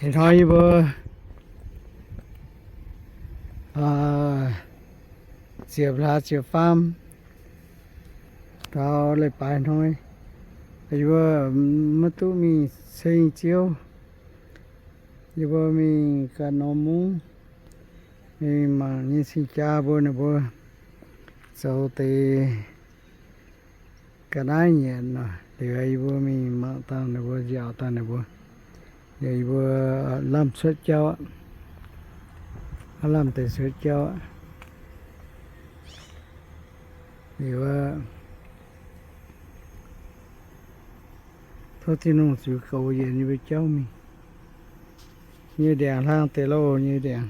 Ih hnoi yie mbuo ziepc hlaax ziepc faam taux leiz-baaix hnoi, yie mbuo maiv duqv mingh ceng Ziouv. Yie mbuo mingh ganh norm mungv, mingh mangc nyei cing-jaa mbuo, ninh mbuo zoux deix ga'naaiv nyienc nor, liuz yie mbuo mingh mangc dangh ninh mbuo, nziaauc dangh ninh mbuo. Liuz yie mbuo lamh cuotv jauv aqv, lamh deix cuotv jauv aqv. Liuz tov Tin-Hungh ziux goux yienc yie mbuo jauv mingh. Nyei ndiangx hlang deix loh, nyei ndiangx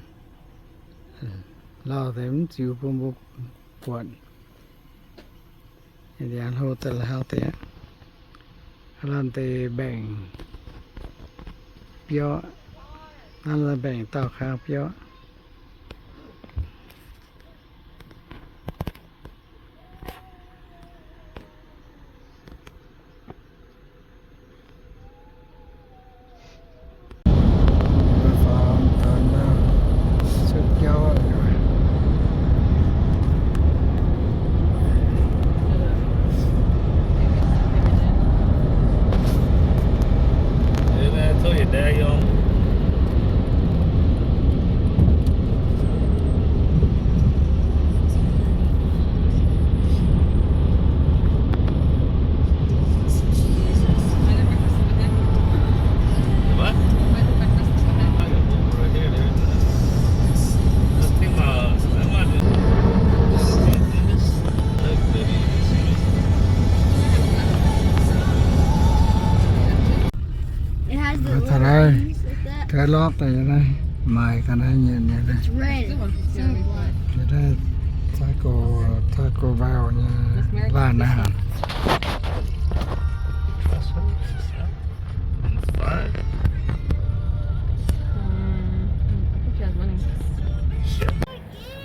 lauh deix mv ziux bun mbuo buatc. Nyei ndiangx hlo deix hlang deix aqv. Lamh deix mbaengc biauv, lamh mbaengc daauh kang biauv. Taux naaiv, taux lorqc daaih naaiv, maaih ga'naaiv nyienc nyei naaiv. Taco, Taco Bell nyei laanh naaiv.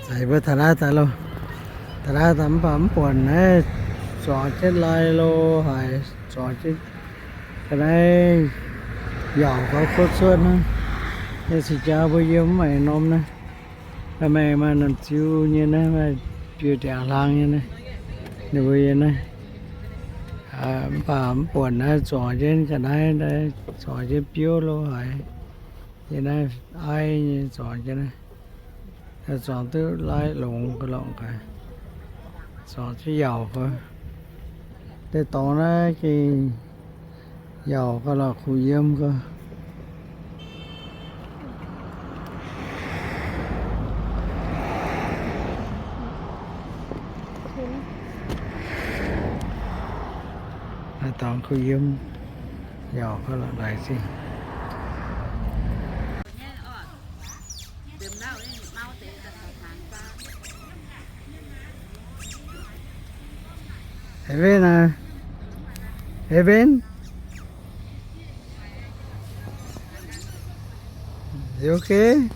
Zaic mbuo taux naaiv daaih loh. Taux naaiv daaih mv baac mv buonc naaiv, zuangx jienv lai lo haic, zuangx jienv ga'naaiv yaauc gauh kuotv cuotv hnangv. Yie cing-jaa mbuo yiem mv maaih norm naaiv. Maaih, maaih norm ziux nyei naaiv, maaih biouv ndiangx hlang nyei naaiv. Ninh mbuo yiem naaiv. Mv baac mv buonc naaiv zuangx jienv ga'naaiv, zuangx jienv biouv lo haic. Yiem naaiv aiv nyei zuangx jienv naaiv. Zuangx duqv lai longx ga'lorqc gaax. Zuangx jienv yaauc gaax. Deix dorngx naaiv gengh yaauc ga'lorqc, kuh yiem gaax. Naaiv dorngx kuh yiem, yaauc ga'lorqc laaix zingh. Evan ah, Evan, you okay?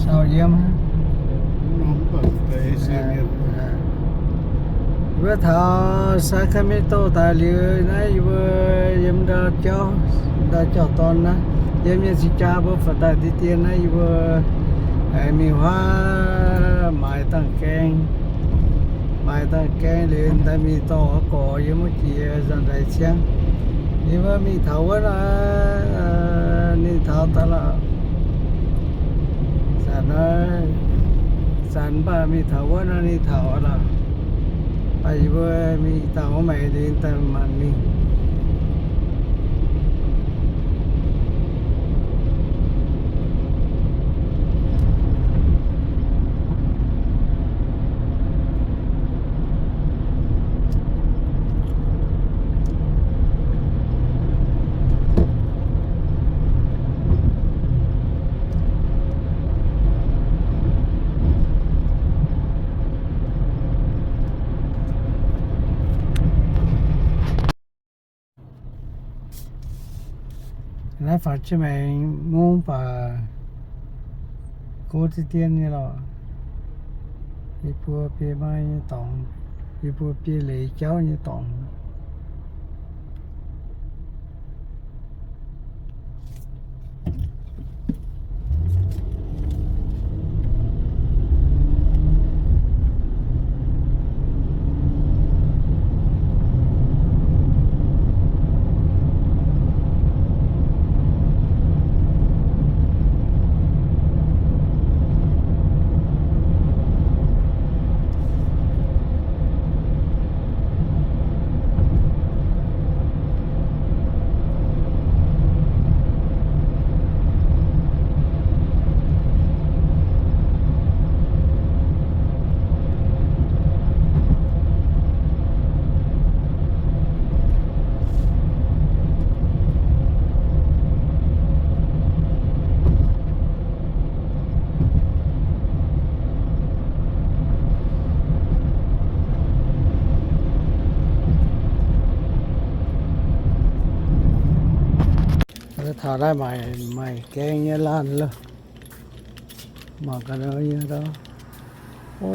Sau yiem. Wuov taux Sacramento daaih liuz naaiv, yie mbuo yiem ndau jauv, ndau jauv-dorn naaiv, yiem mienh cing-jaa mbuo faaux daaih deix dien naaiv, yie mbuo aengx mingh huaav maaiz dangh gaeng. Maaiz dangh gaeng liuz daaih mingh dorh gorx yiem wuov jiex nzangc-ndaix ciangv. Yie mbuo mingh taux wuov nor, ninh taux daaih lorqc. Zanc, zanc mv baac mingh taux wuov nor ninh taux lorqc. Mv baac yie mbuo mingh dangh wuov maengx liuz daaih maanc mingh. Naaiv faaux jienv maengx mungv baac go deix dien nyei lorqc. Yie mbuo biei maiv nyei dorngx, yie mbuo biei leiz jauv nyei dorngx. Taux naaiv maaih, maaih gaeng nyei laanh loh. Mangc gaax nor yie ndau. O,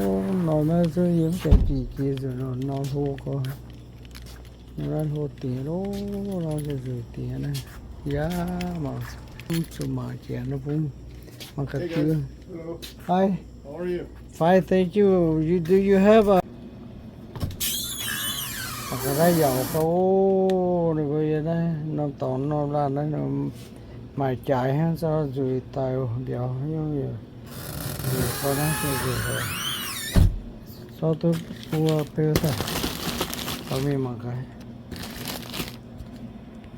norm naaiv zungv yie mv gaengh bieqc jiex nzunc nor, norm hlo gorx. Norm naaiv hlo dingc loh, norm nzueic dingc naaiv. Yaac mangc, mv zuqc mangc janx nor bun mangc gaax diuh. Hi. Fine, thank you. You, do you have a Mangc gaax naaiv yaac gorngv, o, ninh mbuo yie naaiv norm dorngx norm laanh naaiv maaih jaaix hnangv, zorqv nzueic daaih mbiauz nyei. Nzueic gorngv naaiv nzueic haic, zorqv duqv buo beu daaih. Dorh mingh mangc gaax.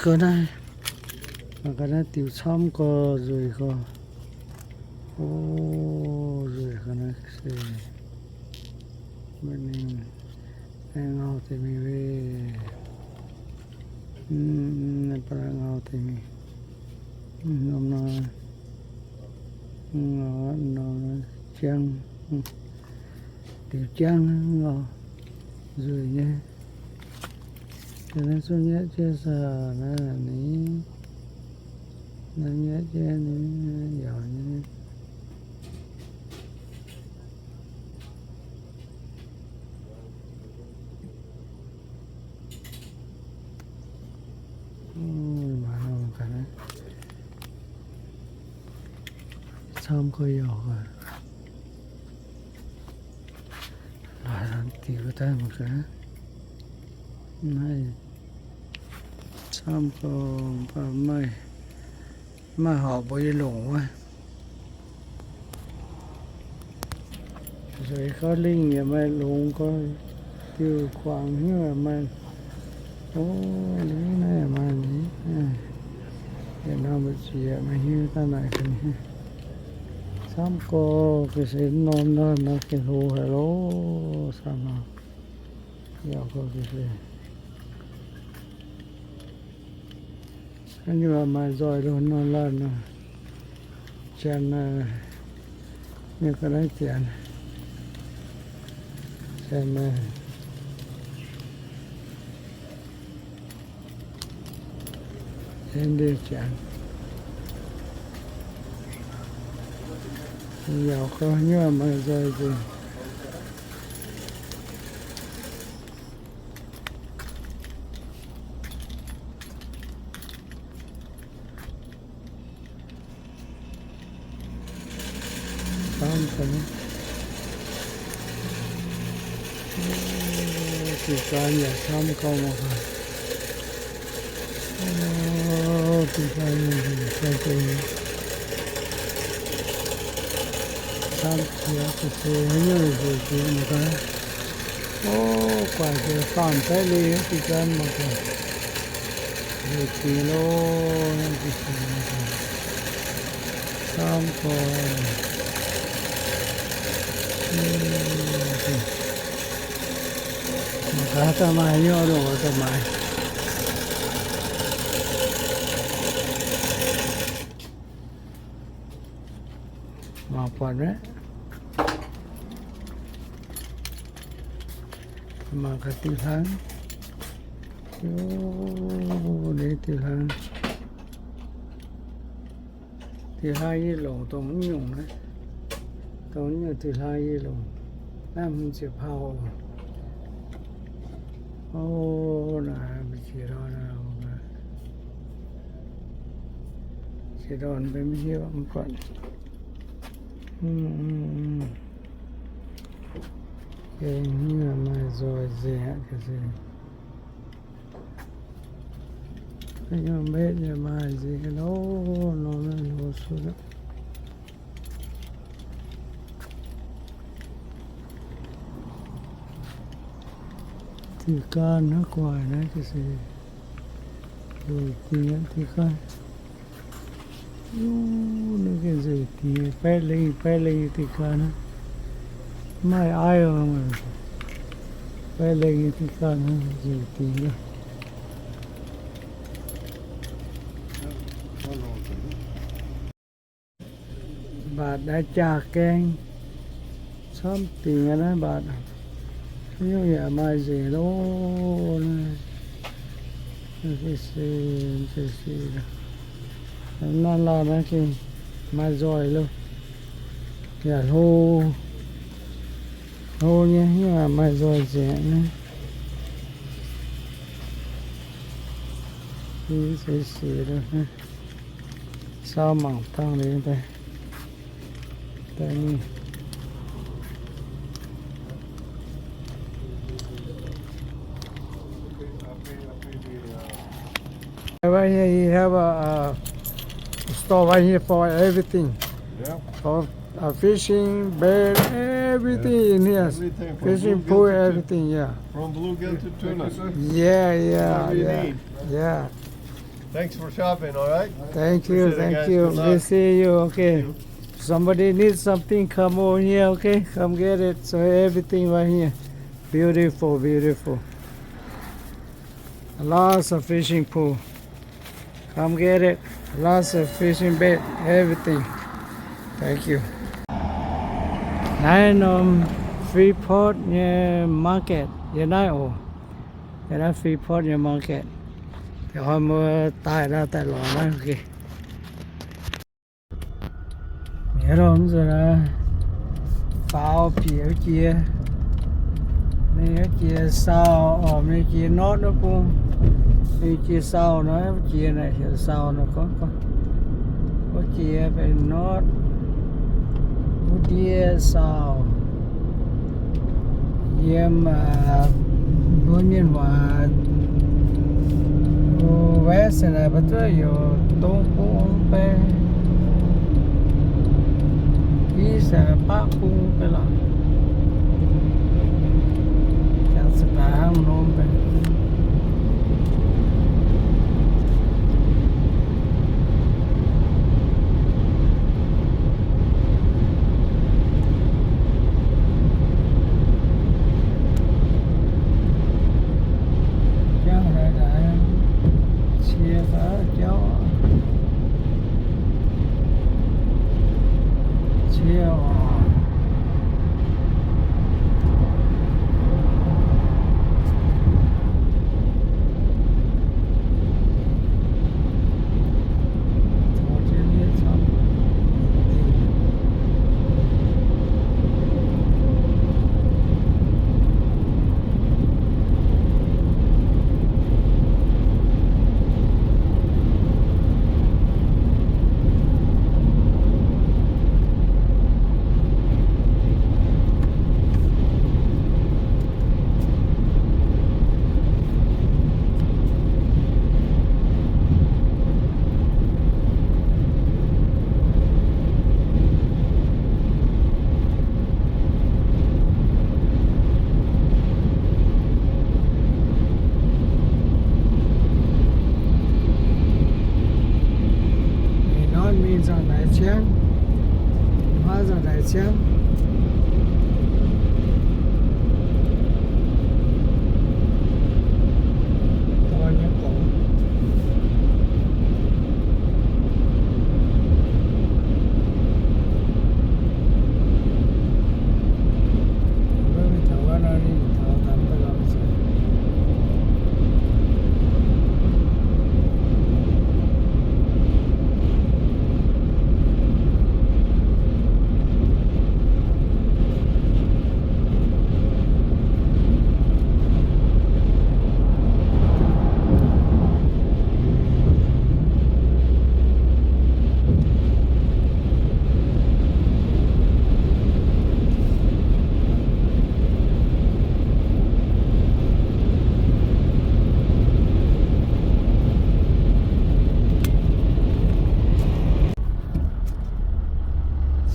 Ga'naaiv, mangc gaax naaiv diuh camv gorx, nzueic gorx. O, nzueic gorx naaiv se maiv ningh, naaiv ngau deix mingh weic. Naaiv baac ngau deix mingh. Norm nor, ngau norm jangv, diuh jangv ngau, nzueic nyei. Naaiv zungv nyatv jienv saah naaiv ni? Naaiv nyatv jienv ni, yaac nyei. Maaih norm gaax naaiv, camv gorx yaac aqv. Laaix diuh daaih mangc gaax. Naaiv camv gorx mv baac maaih, maaih horpc mbuo nyei longc wuov. Nzueic gorx lingh yaac maaih, longx gorx diuh guangc hnyouv yaac maaih. O, naaiv yaac maaih ni. Yietc norm mbu'ziex maaih hnyouv daaih naaic ga'naaiv. Camv gorx ga'sie norm nor, nor gengh hlo haic loh, camv nor. Yaac gorx ga'sie. Hnangv nyungc maaih nzoih loh nor laanh nor. Janx, nyei ga'naaiv janx, janx, janx, yaac gorx nyungc maaih nzoih nzengc. Diuh ga'naaiv yaac camv gorx mangc gaax. Diuh ga'naaiv yaac camv gorx, camv qiex ga'sie haaix nyungc nzueic jiex mangc gaax. O, guangc jiex faam-baeqv lingh diuh ga'naaiv mangc gaax. Nzueic jiex loh, camv gorx. Mangc gaax daaih maaih haaix nyungc longc daaih maaiz. Mangc buatc mi'aqv. Mangc gaax diuh hlang. Yie, diuh hlang. Diuh hlang yie longc dongh nyungc naaiv. Dongh nyungc diuh hlang yie longc. Naaiv hmz ziepc pau. O, naaiv mbu'ziex lorqc naaiv. Ziex lorqc mbenc mv hiuv mv buatc. Gengh maaih nzoih nzengc aqv ga'sie. Mbenc yaac maaih nzengc loh, norm naaiv hlo cuotv aqv. Diuh ga'naaiv naaiv gu'nguaaic naaiv ga'sie, nzueic dingc aqv diuh ga'naaiv. Yie, naaiv gengh nzueic dingc, baeqv lengh baeqv lengh diuh ga'naaiv naaiv. Maaih aiv, baeqv lengh diuh ga'naaiv naaiv nzueic dingc aqv. Mbatc naaiv jaah gaeng, camv dingc aqv naaiv mbatc. Nyungc yaac maaih nzengc loh naaiv. Se, se, se, Naaiv lauh naaiv gengh maaih nzoih loh. Yaac hlo, hlo nyei, maaih nzoih nzengc naaiv. Seix seix, sau mangc dangh liuz daaih, daaih mingh. Right here, he have a, uh, store right here for everything. Yeah. For, uh, fishing, bait, everything in here. Everything from bluegill to tuna. Fishing pole, everything, yeah. From bluegill to tuna. Yeah, yeah, yeah. Whatever you need. Yeah. Thanks for shopping, all right? Thank you, thank you. Appreciate it, guys. Good luck. We'll see you, okay. See you. Somebody needs something, come over here, okay? Come get it. So everything right here. Beautiful, beautiful. Lots of fishing pole. Come get it. Lots of fishing bait, everything. Thank you. Naaiv norm Freeport nyei market yiem naaiv oc. Yiem naaiv Freeport nyei market. Da'hoi mbuo daaih naaiv daaih lorz naaiv, okay. Mienh lomh nzoih naaiv faaux bieqc wuov jiex, ninh wuov jiex south, orqc, ninh jiex north wuov bung, ninh jiex south nor, wuov jiex naaic heuc south nor gorngv, wuov jiex benx north, wuov ndiev south. Yiem, aa, mbuo mienh waac, west naaic mbuo zuov yoc dongh bung mv bei, east naaic baqv bung mv bei lorqc. Jangx za'gaaix hnangv nor mv bei. Jauv haaix, cie jauv, cie oc. Ninh nor mingh nzauh ndaix ciangv, huaav nzauh ndaix ciangv. Dorh nyei gorngv.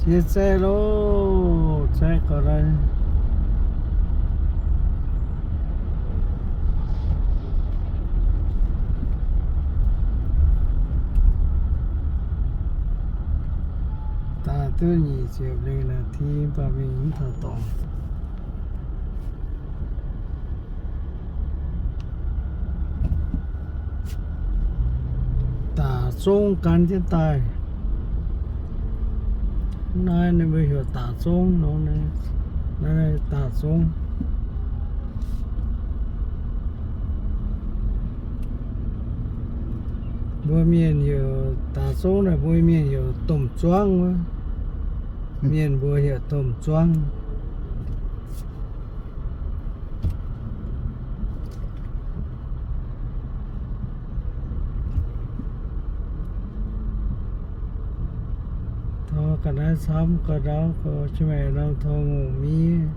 Siex zaih loh, zaih gauh lai. Daaih duqv nyic ziepc lengh naaic ti, mv baac mingh mv taux dorngx. Daaih zungv gan jienv daaih. Naaiv ninh mbuo heuc daaih zungv nor, naaiv daaih zungv. Mbuo mienh heuc daaih zungv naaic, mbuo mienh heuc domh zuangv wuov. Mienh mbuo heuc domh zuangv. Tov ga'naaiv camv ga'ndauv gorx, jiex maengc norm tov ngongh miev.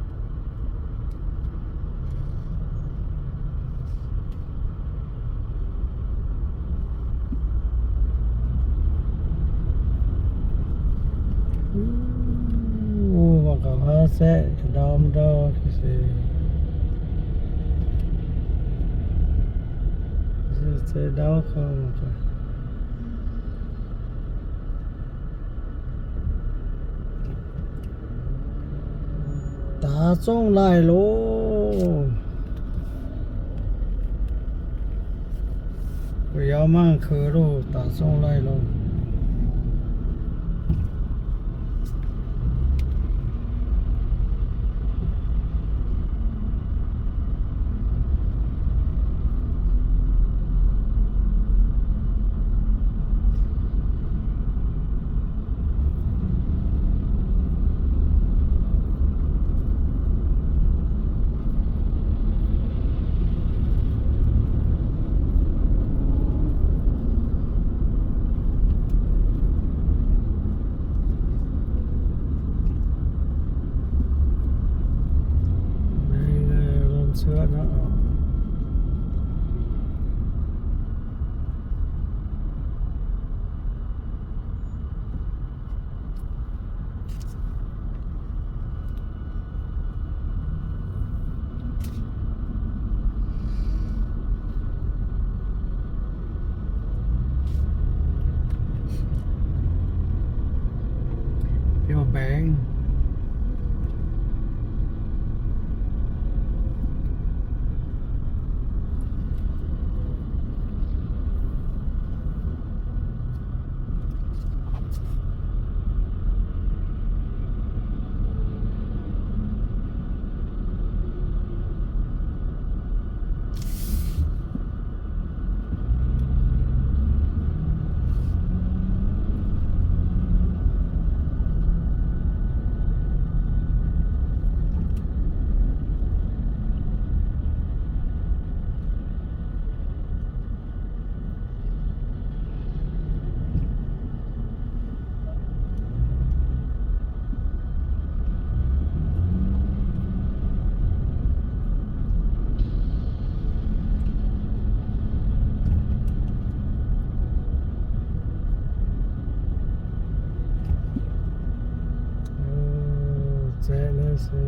Mangc gaax, haav zaeqv ndau ndau se, zaeqv ndau gorngv. Daaix zungv laih loh. Gu'yaux mangh keux loh, daaix zungv laih loh. Biauv-mbaengx. Zaeqv naaiv se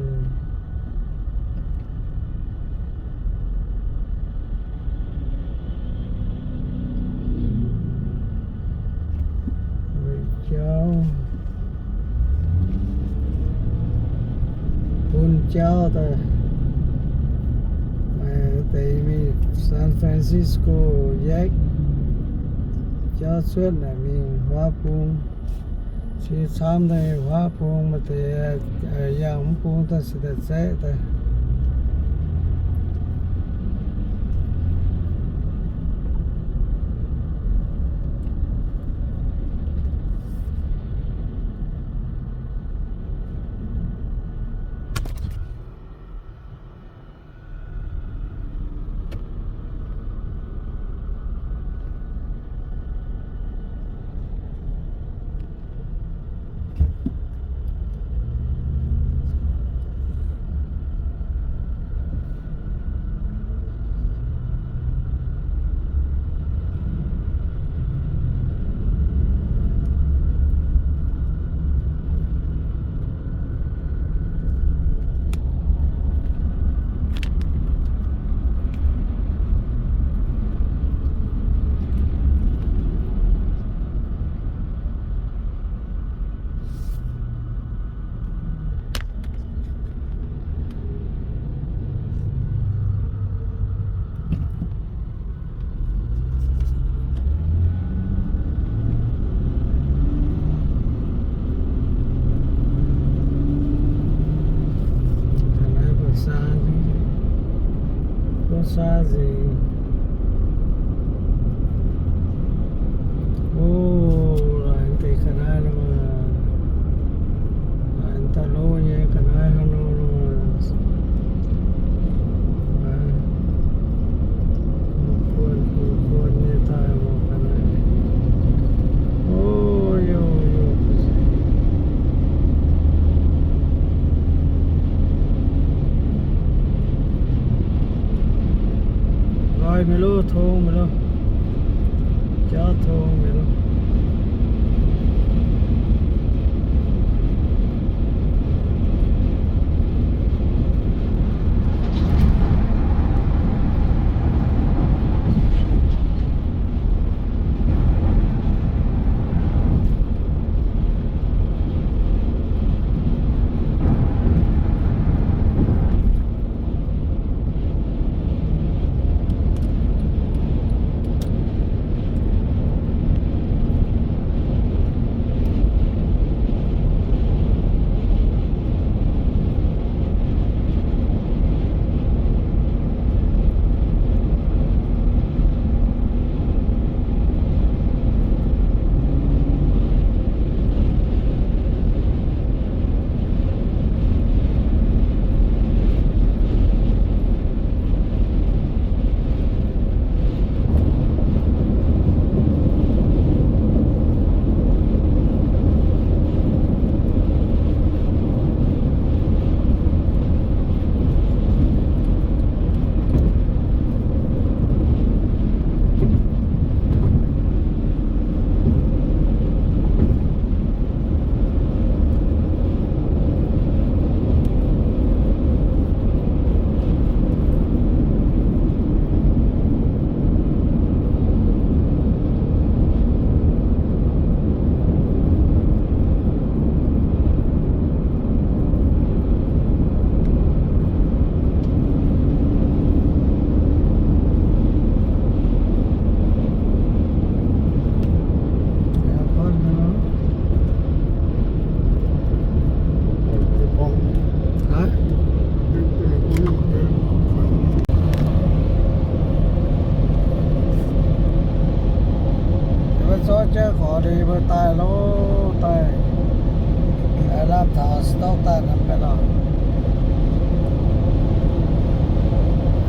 Weic jauv, bun jauv daaih, maaih deix mingh San Francisco yaeqv jauv cuotv naaic mingh huaav bung. Cingx camv daaih huaav bung, maaih deix yangh mv bung daaih se daaih zaeqv daaih. Ga'naaiv buoz-saax, buoz-saax nzengc. Mingh loh, tong mingh loh. Jauv tong mingh loh. Mbuo zorqv jienv gorx ninh mbuo daaih loh, daaih lamh taux Stockton naaiv baeqv lorqc.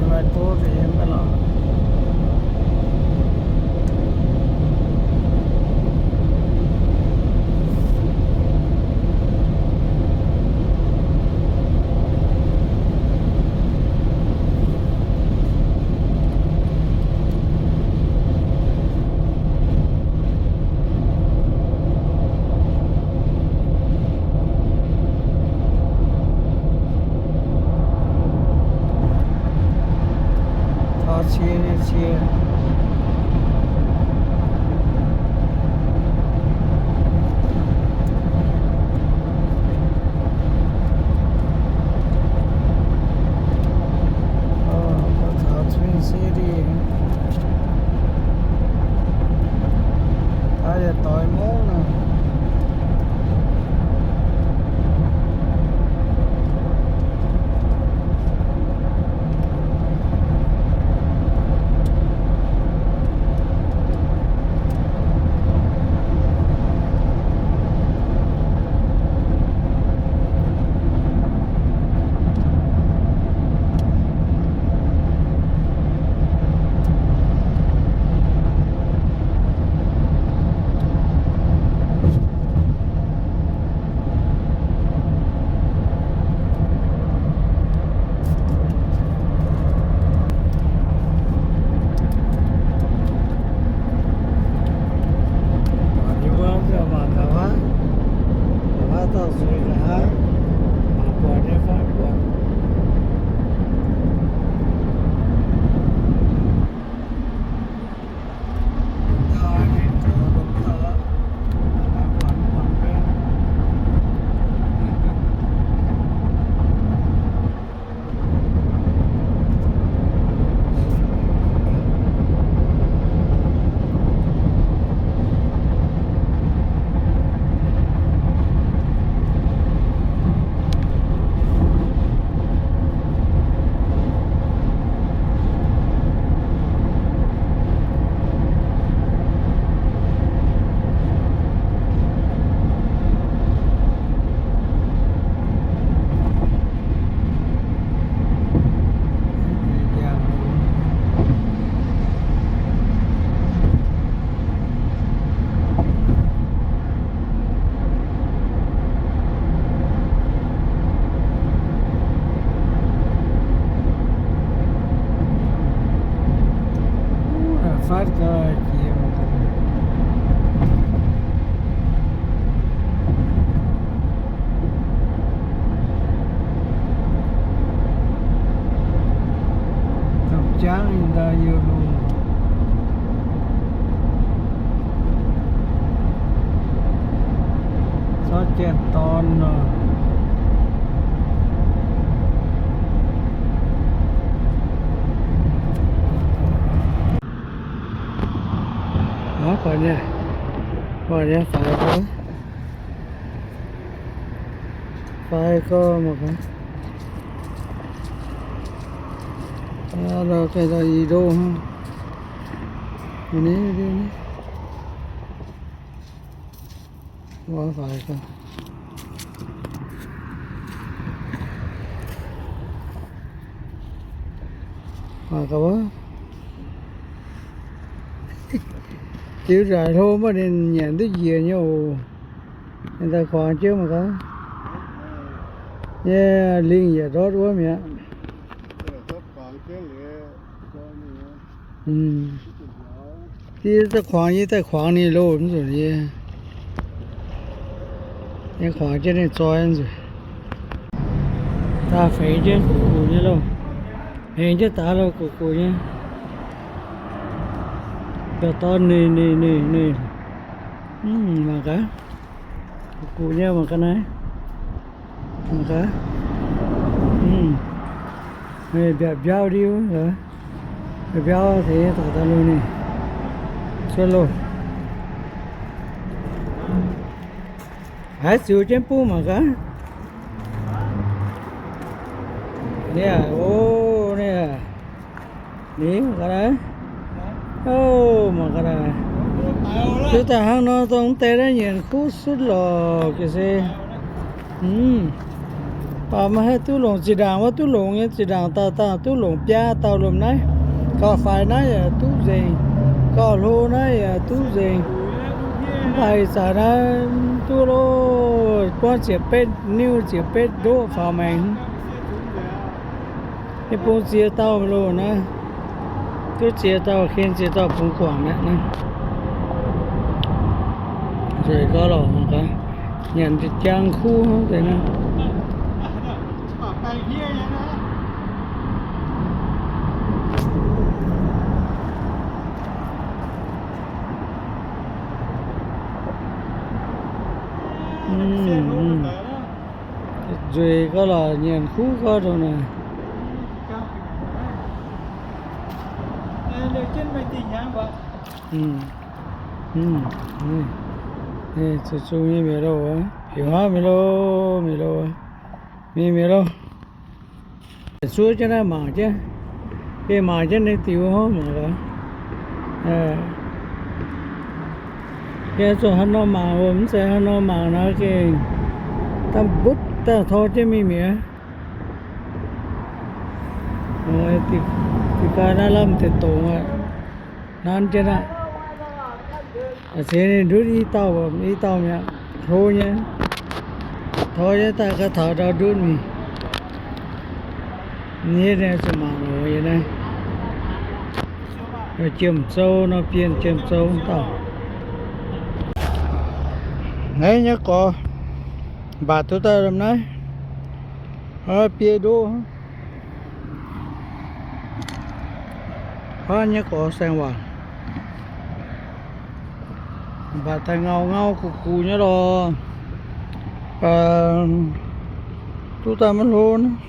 Maaih duqv deix baeqv lorqc. Taux cie nyei cie. Taux Twin City. Taux yietc doix mungv nor. Fatv gau jiex. Da'jangv ninh ndau youh lungh. Zorqv janx-dorn nor. Aa, buatc nyei, buatc nyei faix gau, faix gau mangc gaax. Aa, lorz ganh lorz i ndo hnangv. Ni, ni, ni. Wuov faix gau. Mangc gaax wuov. Diuh nzaaic hlo maiv ninh nyanc duqv njiec nyei oc. Ninh daaih kuangx jienv mangc gaax. Nyei lingh yietc ndortv wuov mi'aqv. Div daaih kuangx, yie daaih kuangx ninh loh mv nzunc yie. Yie kuangx jienv ninh zoi nzunc. Daaih fengx jienv guqc guqc nyei loh. Fengx jienv daaih loh guqc guqc nyei. Gauh dorn ninh ninh ninh ninh. Mangc gaax. Guqc guqc nyei mangc gaax naaiv. Mangc gaax. Mbiaauc mbiauv ndiuv, mbiaauv tengx daaih daaih lungh ninh cuotv loh. Haiz ziux jienv bung mangc gaax. Niaa, o, niaa. Ni, mangc gaax naaiv. O, mangc gaax naaiv. Duqv daaih hnangv nor, dongh mv deix naaiv nyienc kuv sutv lorqc, ga'sie. Mv baac maiv haih duqv longc, zinh ndaangc maiv duqv longc nyei, zinh ndaangc dauh dauh duqv longc biaa dauh lomh naaiv. Gauh faix naaiv yaac duqv nzengc, gauh hlo naaiv yaac duqv nzengc. Mv baac ih zanc naaiv mv duqv loh, buangv ziepc betv niuv ziepc betv ndoqv faaux maengx. Yie bung ziex dauh loh naaiv. Duqv ziex dauh, ken ziex dauh bungx guangc mi'aqv naaiv. Nzueic gau lorqc, mangc gaax. Nyanc jang kuv deix naaiv. Nzueic gau lorqc, nyanc kuv gau dongh naaic. Zuqc zungh nyei mi'aqv loh, heuc hnangv mi'aqv loh, mi'aqv loh, mingh mi'aqv loh. Zuov jienv naaiv mangc jienv, gengh mangc jienv ninh diuh hnangv mangc gaax. Gengh zuqc haaix nor mangc, mv zeiz haaix nor mangc nor gengh dangh mbutv dangh tor jienv mingh mi'aqv. Diuh ga'naaiv lamh deix dongz aqv. Nanv jienv aqv. A'ceix ninh ndutv i dauh, i dauh mi'aqv, hlo nyei. Tor nyei daaih ga'taux ndau ndutv mingh. Nyei naaiv zuqc mangc loz nyei naaiv. Jiem-zou nor, bienh jiem-zou dauh. Naaiv nyei gorx, mbatc duqv daaih lomh naaiv. Biei ndoqv. Hnangv nyei gorx saeng waac. Mbatc daaih ngau ngau guqc guqc nyei lorqc. Duqv daaih maiv hlo naaiv.